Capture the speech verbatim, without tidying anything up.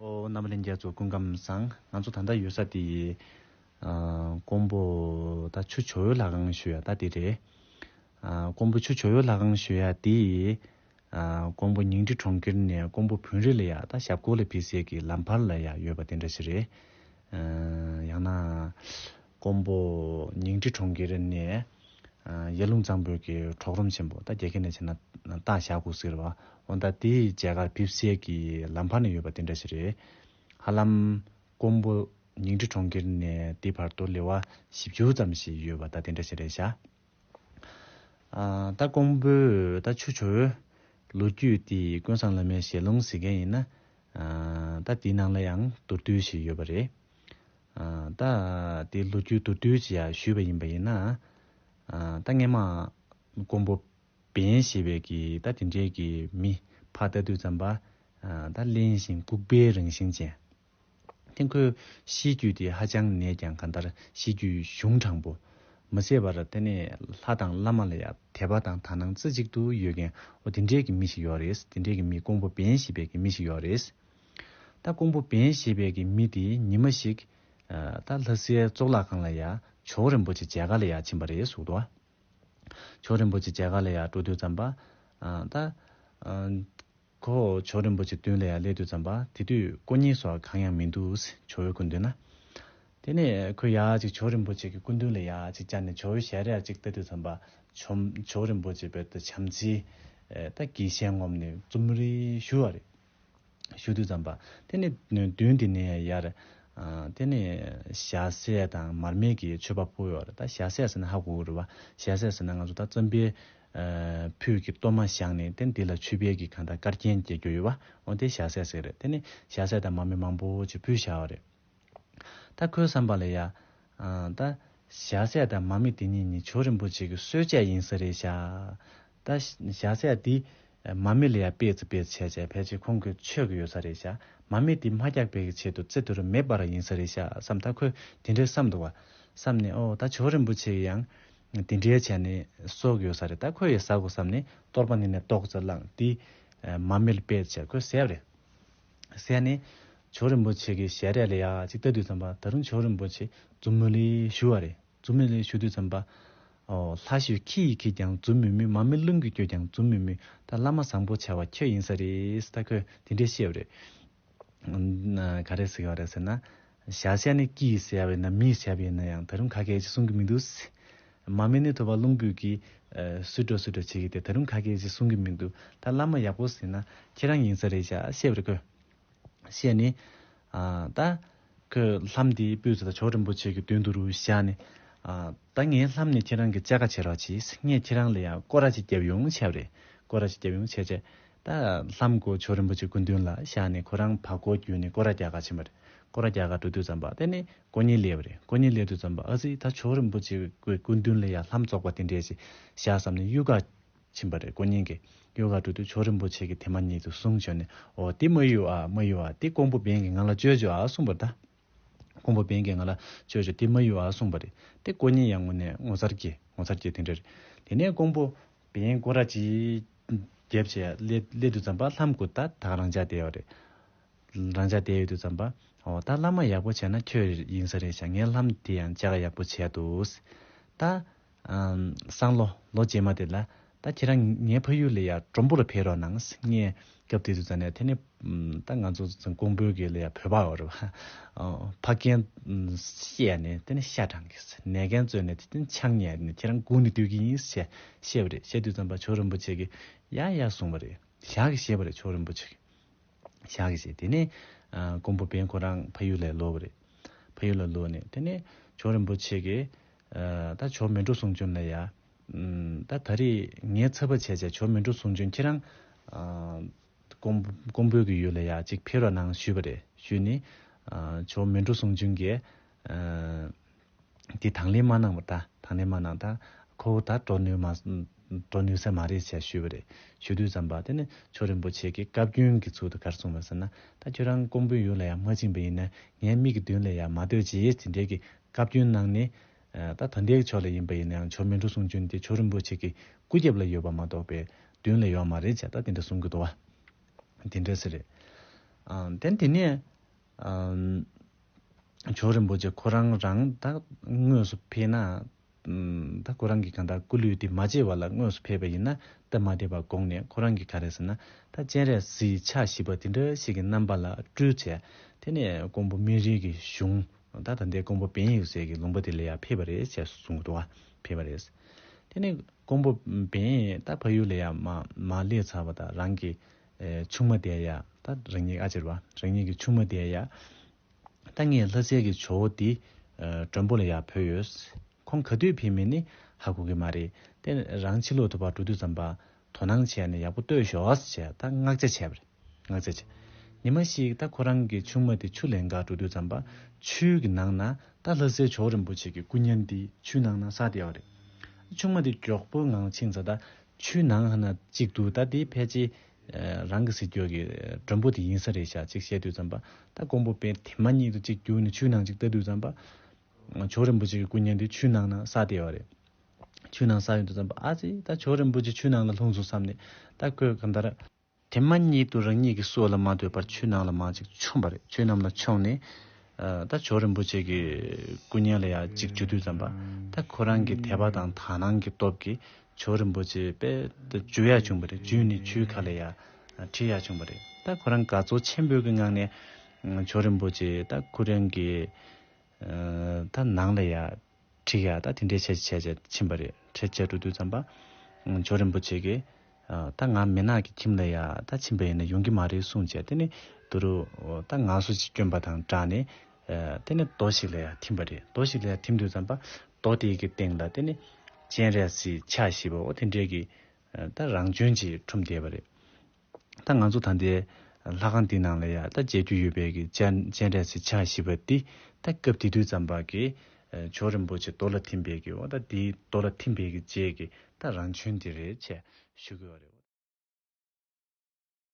ཨོ། རྣམ་པ་ལྷན་རྒྱས་ཚོ་སྐུ་ཁམས་བཟང་། ང་ཚོ་ད་ལྟ་ཡོད་ས་དེ་ཡི་ཨ་ཀོང་པོ་ད་ཆུ་བྱོ་ཡོ་ལྷ་ཁང་ཞུ་ཡ་ད་དེ་རེད། ཨ་ཀོང་པོ་ཆུ་བྱོ་ཡོ་ལྷ་ཁང་ཞུ་ཡ་དེ་ཡི་ཨ་ཀོང་པོ་ཉིང་ཁྲི་གྲོང་ཁྱེར་ནས་ཀོང་པོ་བོན་རི་ལ་ཡ་ད་ཞབས་སྐོར་ལ་ཕེབས་སའི་གི་ལམ་བར་ལ་ཡ་ཡོད་པ་དེ་འདྲ་ཞིག་རེད། ཨ་ཡང་ན་ཀོང་པོ་ཉིང་ཁྲི་གྲོང་ཁྱེར་ནས་ཨ་ཡར་ཀླུང་གཙང་པོའི་གི་གྲོག་རོང་ཆེན་པོ་ད་རྒྱ་སྐད་ནས་བྱས་ན་སྟག་ཞྭ་དགུ་ཟེར་བ། འོ་ད་དེའི་མཇལ་ཁར་ཕེབས་སའི་གི་ལམ་བར་ན་ཡོད་པ་དེ་འདྲ་ཞིག་རེད། ཧ་ལམ་ཀོང་པོ་ཉིང་ཁྲི་གྲོང་ཁྱེར་ནས་དེ་བར་དུ་ལེ་བ་བཞི་བཅུ་ཙམ་ཞིག་ཡོད་པ་ད་དེ་འདྲ་ཞིག་རེད་ཤག་ཨ་ད་ཀོང་པོའི་ད་ཆུ་བྱོ་ཡོ་ལོ་རྒྱུས་དེ་ཀུན་བཟང་བླ་མའི་ཞལ་ལུང་ཟེར་མཁན་ཡིན་ན། ཨ་ད་དེའི་ནང་ལ་ཡང་མདོར་བསྡུས་ཤིག་ཡོད་པ་རེད། ཨ་ད་དེ་ལོ་རྒྱུས་མདོར་བསྡུས་ཅིག་ཡང་ཞུས་པ་ཡིན་པ་ཡིན་ན། ཨ་ད་སྔས་མ་ཀོང་པོ་བན་ཞེས་པའི་གི་ད་དེ་འདྲའི་གི་མི་ཕར་ལྟ་དུས་ཙམ་པ། ཨ་ད་གླེན་ཞིང་ལྐུགས་པའི་རང་བཞིན་ཅན། དེ་ཁོའི་གཤིས་རྒྱུད་དེ་ཧ་ཅང་ནས་ཀྱང་གང་ལྟར་གཤིས་རྒྱུད་གཞུང་དྲང་པོ། མ་ཟད་པར་དེ་ནས་ལྷ་དང་བླ་མ་ལ་ཡང་དད་པ་དང་དག་སྣང་རྩེ་གཅིག་ཏུ་ཡོད་མཁན། འོ་དེ་འདྲའི་གི་མི་ཞིག་ཡོད་རེད། དེ་འདྲའི་གི་མི་ཀོང་པོ་བན་ཞེས་པའི་གི་མི་ཞིག་ཡོད་རེད། ད་ཀོང་པོ་བན་ཞེས་པའི་གི་མི་དེ་ཉི་མ་ཞིག་ཨ་ད་ལྷ་སའི་གཙུག་ལག་ཁང་ལ་ཡང་ཇོ་བོ་རིན་པོ་ཆེ་མཇལ་ཁ་ལ་ཡང་ཕྱིན་པ་རེད་གསུངས་འདུག་ཇོ་བོ་རིན་པོ་ཆེ་མཇལ་ཁ་ལ་ཡང་འགྲོ་དུས་ཙམ་པ། ཨ་ད་ཨ་ཁོ་ཇོ་བོ་རིན་པོ་ཆེ་མདུན་ལ་ཡང་སླེབས་དུས་ཙམ་པ་དེ་དུས་དཀོན་གཉེར་སོགས་གང་ཡང་མི་འདུག་ཇོ་བོའི་སྐུ་མདུན་ན། དེ་ནས་ཁོས་ཡར་ཅིག་ཇོ་བོ་རིན་པོ་ཆེ་གི་སྐུ་མདུན་ལ་ཡར་ཅིག་བཅར་ནས་ཇོ་བོའི་ཞལ་རས་ཅིག་ལྟ་དུས་ཙམ་པ། ཇོ་ཇོ་བོ་རིན་པོ་ཆེ་བོད་དུ་བྱམས་བརྩེའི་ཨེ་ད་དགྱེས་ཞལ་ངོམ་ནས་འཛུམ་རིལ་ཞུ་བ་རེད། ཞུ་དུས་ཙམ་པ། དེ་ནས་མདུན་དེ་ནས་ཡར། ཨ་དེ་ནས་ཞྭ་སེར་དང་མར་མེ་གི་མཆོད་པ་ཕུལ་ཡོད་རེད། ད་ཞྭ་སེར་ཟེར་ན་ཧ་གོ་གི་རེད་བ། ཞྭ་སེར་ཟེར་ན་ང་ཚོ་ད་བཙུན་པའི་ཨ་ཕུད་ཀྱི་གཏོར་མ་བཞག་ནས་དེ་འདི་ལ་མཆོད་པའི་གི་གང་ལྟར་དཀར་རྒྱན་རྒྱག་རྒྱུ་ཡོད་བ། འོ་དེ་ཞྭ་སེར་ཟེར་རེད། དེ་ནས་ཞྭ་སེར་དང་མར་མེ་མང་པོ་ཅིག་ཕུལ་བཞག་པ་རེད། ད་ཁོའི་བསམ་པ་ལ་ཡ། ཨ་ད་ཞྭ་སེར་དང་མར་མེ་དེ་གཉིས་ནི་ཇོ་བོ་རིན་པོ་ཆེ་གི་གསོལ་ཇ་ཡིན་ས་རེད་ཤག་ད་ཞྭ་སེར་དེ་མར་མེ་ལ་ཡ་སྤེལ་ཙམ་སྤེལ་ཙམ་བྱས་བྱས་ཕལ་ཆེར་ཁོང་གི་མཆོད་ཀྱི་ཡོད་ས་རེད་ཤག་མར་མེ་དེ་མ་རྒྱག་པའི་གི་ཆེད་དུ་རྩེ་དུ་རུ་མེ་འབར་ཡིན་ས་རེད་ཤག་བསམ། ད་ཁོས་དེ་འདྲའི་བསམ་འདུག་བ། བསམ་ནས་ཨོ་ད་ཇོ་བོ་རིན་པོ་ཆེ་གི་ཡང་དེ་འདྲའི་བྱས་ནས་གསོལ་གི་ཡོད་ས་རེད། ད་ཁོས་ཡ་ཟ་དགོས་བསམ་ནས་གཏོར་པ་ནི་ནས་ཏོག་ཙམ་བླངས་དེ་མར་མེ་ལ་སྤེལ་བྱས་ཁོས་ཟས་པ་རེད། ཟས་ནས་ཇོ་བོ་རིན་པོ་ཆེ་གི་ཞལ་རས་ལ་ཡ་ཅིག་ལྟ་དུས་ཙམ་པ་ད་རུང་ཇོ་བོ་རིན་པོ་ཆེ་འཛུམ་མུལ་ལེ་ཞུ་བ་རེད། འཛུམ་མུལ་ལེ་ཞུ་དུས་ཙམ་པ། ཨོ་ལྷ་ཞུ་ཁྱི་ཡིས་ཁྱེར་ཀྱང་འཛུམ་མི་མུལ། མར་མེ་རླུང་གིས་བསྐྱོད་ཀྱང་འཛུམ་མི་མུལ། ད་བླ་མ་བཟང་པོ་བྱ་བ་ཁྱོད་ཡིན་ས་རེད། ད་ཁོས་དེ་འདྲས་བཤད་པ་རེད། ཨ་ག་རེ་ཟེར་གྱི་ཡོད་རེད་ཟེར་ན། ཞྭ་སེར་ནི་ཀི་ཡིས་བཟས་པ་ཡིན་ན་མི་ཡིས་བཟས་པ་ཡིན་ན་ཡང་ད་རུང་ཁ་སྐད་ཅིག་གསུང་གི་མི་འདུག་མར་མེ་ནི་ཐུབ་པ་རླུང་བུས་ཀྱིས་ཨ་སུས་འགྲོ་སུས་འགྲོ་བྱེད་ཀྱི་དེ་ད་རུང་ཁ་སྐད་ཅིག་གསུང་གི་མི་འདུག་ད་བླ་མ་ཡག་པོ་ཟེར་ན་ཁྱེད་རང་ཡིན་ས་རེད་ཤག་བཤད་པ་རེད་ཁོས། བཤད་ནས། ཨ་ད་ཁོས་ལྷམ་དེ་སྤུས་ཚད་ཇོ་བོ་རིན་པོ་ཆེ་གི་མདུན་དུ་རུ་བཞག་ནས། ཨ་ད་ངའི་ལྷམ་ནི་ཁྱེད་རང་གི་བཅར་ཁ་བྱེད་རོགས་གྱིས། ངས་ཁྱེད་རང་ལ་ཡང་སྐོར་ར་ཅིག་བརྒྱབ་ཡོང་བྱས་པ་རེད། སྐོར་ར་ཅིག་བརྒྱབ་ཡོང་བྱས་བྱས། ད་ལྷམ་གོ་ཇོ་བོ་རིན་པོ་ཆེ་སྐུ་མདུན་ལ་བཞག་ནས་ཁོ་རང་བར་སྐོར་བརྒྱུད་ནས་སྐོར་ར་རྒྱག་ག་ཕྱིན་པ་རེད། སྐོར་ར་རྒྱག་ག་འགྲོ་དུས་ཙམ་པ་དེ་ནས་དཀོན་གཉེར་སླེབས་པ་རེད། དཀོན་གཉེར་སླེབས་དུས་ཙམ་པ་ཨ་ཙི་ད་ཇོ་བོ་རིན་པོ་ཆེ་གི་སྐུ་མདུན་ལ་ཡང་ལྷམ་བཙོག་པ་དེ་འདྲས་ཅིག་བཞག་བསམ་ནས་གཡུག་ག་ཕྱིན་པ་རེད། དཀོན་གཉེར་གྱིས་གཡོ་ག་འགྲོ་དུས་ཇོ་བོ་རིན་པོ་ཆེ་གིས་དེ་མ་ཉིད་དུ་གསུངས་བྱོན་ནས། འོ་དེ་མ་གཡུག་ཨ་མ་གཡུག་ཨ། དེ་ཀོང་པོ་བན་གྱིས་ང་ལ་བཅོལ་བཅོག་ཨ་གསུངས་པ་རེད་ད། ཀོང་པོ་བན་གྱིས་ང་ལ་བཅོལ་བཅོག་དེ་མ་གཡུག་ཨ་གསུངས་པ་རེད། དེ་དཀོན་གཉེར་ཡང་ངུ་ནས་ངོ་མཚར་སྐྱེས་ངོ་མཚར་སྐྱེས་དེ་འདྲ་རེད། དེ་ནས་ཀོང་པོ་བན་སྐོར་ར་ཅིག་རྒྱབ་བྱས་སླེབས་སླེབས་དུས་ཙམ་པ་ལྷམ་གོ་ད་ད་ག་རང་འཇགས་བསྡད་ཡོད་རེད། རང་འཇགས་བསྡད་ཡོད་དུས་ཙམ་པ། འོ་ད་བླ་མ་ཡག་པོ་བྱས་ན་ཁྱོད་ཡིན་ས་རེད་ཤག་ངའི་ལྷམ་དེ་ཡང་བཅག་ཡག་པོ་བྱས་འདུག་ད། ཨམ། སང་ལོ་ལོ་རྗེས་མ་དེ་ལ་ད་ཁྱེད་རང་ངའི་ཕ་ཡུལ་ལ་ཡ་མགྲོན་པོ་ལ་ཕེབས་རོགས་གནང་། ངས་སྐབས་དེ་དུས་ཙམ་ནས་དེ་ནས་ད་ང་ཚོ་ཀོང་པོའི་གི་ལ་ཡ་བོད་པ་ཡོད་རེད་བ། ཕ་རྒན་བཤད་ནས་དེ་ནས་ཤ་དྲང་གི་ནད་རྒན་བཙོས་ནས་དེ་ནས་ཆང་ཉལ་ནས་ཁྱེད་རང་སྒུག་ནས་སྡོད་ཀྱི་ཡིན་ཞེས་བཤད་པ་རེད། བཤད་དུས་ཙམ་པ་ཇོ་བོ་རིན་པོ་ཆེ་གིས་ཡ་ཡ་གསུངས་པ་རེད། ཞག་གི་བཤད་པ་རེད་ཇོ་བོ་རིན་པོ་ཆེ་གིས། ཞག་གི་བྱས། དེ་ནས་ཨ་ཀོང་པོ་བན་ཁོ་རང་ཕ་ཡུལ་ལ་ལོག་པ་རེད། ཕ་ཡུལ་ལ་ལོག་ནས་དེ་ནས་ཇོ་བོ་རིན་པོ་ཆེ་གིས་ཨ་ད་ཇོ་མོན་གྲུ་ཟུང་ཆུང་ལ་ཡ། ཨམ། ད་ད་རེས་ངའི་ཚབ་པ་བྱས་བྱས་ཇོ་མོན་གྲུ་ཟུང་ཆུང་ཁྱེད་རང་ཨ་ཀོང་ཀོང་པོའི་གི་ཡུལ་ལ་ཡ་ཅིག་ཕེབས་རོགས་གནང་ཞུས་པ་རེད། ཞུས་ནས་ཨ་ཇོ་མོན་གྲུ་ཟུང་ཆུང་གིས་ཨ། དེ་དང་ལེན་མ་གནང་བ་ད་དང་ལེན་མ་གནང་ད་ཁོ་བོ་ད་འགྲོ་ནུས་མ་འགྲོ་ནུས་ས་མ་རེད་ཅེས་ཞུས་པ་རེད། ཞུ་དུས་ཙམ་པ་དེ་ནི་ཇོ་རིན་པོ་ཆེ་གིས་བཀའ་བཀྱོན་གྱི་ཚུལ་དུ་ག་རེ་གསུངས་པ་ཟེར་ན། ད་ཁྱོད་རང་ཀོང་པོའི་ཡུལ་ལ་ཡང་མ་ཕྱིན་པ་ཡིན་ན་ངའི་མིག་གི་མདུན་ལ་ཡང་མ་སྡོད་ཅེས་དེ་འདྲའི་གི་བཀའ་བཀྱོན་གནང་ནས། ད་ད་ལྟའི་ཕྱོགས་ལ་ཡིན་པ་ཡིན་ན་ཡང་ཇོ་མོན་གྲུ་ཟུང་ཆུང་དེ་ཇོ་རིན་པོ་ཆེ་གི་སྐུ་རྒྱབ་ལ་ཡོད་པ་མ་གཏོགས་པའི་མདུན་ལ་ཡོད་མ་རེད་ཅེས་ད་དེ་འདྲ་གསུང་གི་འདུག་བ། དེ་འདྲ་ཟེར་རེད། ཨ་དེ་དེ་ནས་ ཨམ། ཇོ་བོ་རིན་པོ་ཆེ་ཁོ་རང་རང་ད་དངོས་སུ་ཕེབས་ན། ཨམ། ད་ཁོ་རང་གི་གང་ལྟར་སྐུ་ལུས་དེ་མ་མཇལ་བ་ལ་དངོས་སུ་ཕེབས་པ་ཡིན་ན་སྟབས་མ་བདེ་བ་དགོངས་ནས། ཁོ་རང་གིས་ག་རེ་ཟེར་ན། ད་སྤྱན་རས་གཟིགས་ཕྱག་བཞི་པ་དེ་འདྲ་ཞིག་གི་རྣམ་པ་ལ་སྤྲུལ་བྱས། དེ་ནས་མགོན་པོ་སྨན་རིའི་གི་གཞུང་། ད་ད་ལྟའི་མགོན་པོ་བན་ཡོད་སའི་གི་ལུང་པ་དེ་ལ་ཡར་ཕེབས་པ་རེད་ཅེས་གསུངས་འདུག་བ། ཕེབས་པ་རེད། དེ་ནས་མགོན་པོ་བན་ད་ཕ་ཡུལ་ལ་ཡར་མར་མར་སླེབས་ཚར་བ་དང་། རང་གི་ཨེ་ཆུང་མ་དེ་ཡར། ད་རང་ཉིད་ཨ་ཅེ་རེད་བ། རང་ཉིད་ཀྱི་ཆུང་མ་དེ་ཡར། ད་ངས་ལྷ་སའི་གི་ཇོ་བོ་འདི་ཨེ་མགྲོན་པོ་ལ་ཡར་ཕུལ་ཡོད། ཁོང་ག་དུས་ཕེབས་མིན་ནི་ཧ་གོ་གི་མ་རེད། དེ་རང་ཕྱི་ལོགས་ཐུབ་པ་འགྲོ་དུས་ཙམ་པ་དོ་སྣང་བྱས་ནས་ཡག་པོ་ལྟོས་ཤོག་ཅེས་ད་མངགས་ཆ་བྱས་པ་རེད། མངགས་ཆ་བྱས། ཉི་མ་ཞིག་ད་ཁོ་རང་གི་ཆུང་མ་དེ་ཆུ་ལེན་གར་འགྲོ་དུས་ཙམ་པ། ཆུའི་གི་ནང་ན་ད་ལྷ་སའི་ཇོ་བོ་རིན་པོ་ཆེ་གི་སྐུ་བརྙན་འདི་ཆུའི་ནང་ན་ཟགས་བསྡད་པ་རེད། ཆུང་མ་དེ་མགྱོགས་པོའི་ངང་ཕྱིན་ཙང་། ད་ཆུའི་ནང་ཧ་ན་གཅིག་འདུག་ད་དེ་ཕལ་ཆེར་ཨ་རང་གི་གཟིགས་རྒྱུ་གི་མགྲོན་པོ་དེ་ཡིན་ས་རེད་ཤག་ཅེས་བཤད་དུས་ཙམ་པ། ད་མགོན་པོ་བན་དེ་མ་ཉིད་དུ་གཅིག་རྒྱུགས་ནས་ཆུའི་ནང་གཅིག་ལྟ་དུས་ཙམ་པ། ཇོ་བོ་རིན་པོ་ཆེ་གི་སྐུ་བརྙན་དེ་ཆུའི་ནང་ན་ཟགས་བསྡད་པ་རེད། ཆུའི་ནང་ཟགས་ཡོང་དུས་ཙམ་པ། ཨ་ཙི། ད་ཇོ་བོ་རིན་པོ་ཆེ་ཆུའི་ནང་ལ་ལྷུང་སོང་བསམ་ནས། ད་ཁོས་གང་ལྟར་དེ་མ་ཉིད་དུ་རང་ཉིད་ཀྱི་སྲོག་ལ་མ་ལྟོས་པར་ཆུའི་ནང་ལ་མར་ཅིག་མཆོངས་པ་རེད། ཆུའི་ནང་ལ་མཆོངས་ནས། ཨ་ད་ཇོ་བོ་རིན་པོ་ཆེ་གི་སྐུ་བརྙན་ལ་ཡར་ཅིག་འཇུ་དུས་ཙམ་པ། ད་ཁོ་རང་གི་དད་པ་དང་དག་སྣང་གི་སྟོབས་ཀྱིས་ཇོ་བོ་རིན་པོ་ཆེ་དཔེ་ད་འཇུ་ཡག་བྱུང་བ་རེད། འཇུས་ནས་ཆུའི་ཁ་ལ་ཡར་ཁྲིད་ཡག་བྱུང་བ་རེད། ད་ཁོ་རང་དགའ་ཚོར་ཆེན་པོའི་གི་ངང་ནས། ཨ་ཇོ་བོ་རིན་པོ་ཆེ་ད་ཁོ་རང་གི་ཨ་ད་ནང་ལ་ཡར་ཁྲིད་ཡག་ད་དེ་འདྲའི་བྱས་བྱས་བྱས་ཕྱིན་པ་རེད། ཁྲིད་བྱས་འགྲོ་དུས་ཙམ་པ། ཨ་ཇོ་བོ་རིན་པོ་ཆེ་གིས། ཨ་ད་ང་མི་ནག་གི་ཁྱིམ་ལ་ཡར་ད་ཕྱིན་པ་ཡིན་ན་ཡོང་གི་མ་རེད་གསུངས་བྱས། དེ་ནས་དུ་རུ་ད་ངལ་གསོ་ཅིག་བསྐྱོན་པ་དང་སྦྲགས་ནས། ཨ་དེ་ནས་རྡོ་ཞིག་ལ་ཡར་ཐིམ་པ་རེད། རྡོ་ཞིག་ལ་ཡར་ཐིམ་དུས་ཙམ་པ། རྡོ་དེ་གི་སྟེང་ལ་དེ་ནས་སྤྱན་རས་གཟིགས་ཕྱག་བཞི་པ་འོ་དེ་འདྲའི་གི་ཨ་ད་རང་བྱོན་ཅིག་འཁྲུངས་བསྡད་པ་རེད། ད་ང་ཚོ་ད་ལྟའི་ལྷ་ཁང་འདི་ནང་ལ་ཡ་ད་མཇལ་རྒྱུ་ཡོད་པའི་གི་སྤྱན་སྤྱན་རས་གཟིགས་ཕྱག་བཞི་པ་འདི། ད་སྐབས་དེ་དུས་ཙམ་པ་གི་ཨ་ཇོ་བོ་རིན་པོ་ཆེ་རྡོ་ལ་ཐིམ་པའི་གི་འོ་ད་འདི་རྡོ་ལ་ཐིམ་པའི་གི་རྗེས་ཀྱི་ད་རང་བྱོན་འདི་རེད་ཅེས་ཞུ་གི་ཡོད་རེད།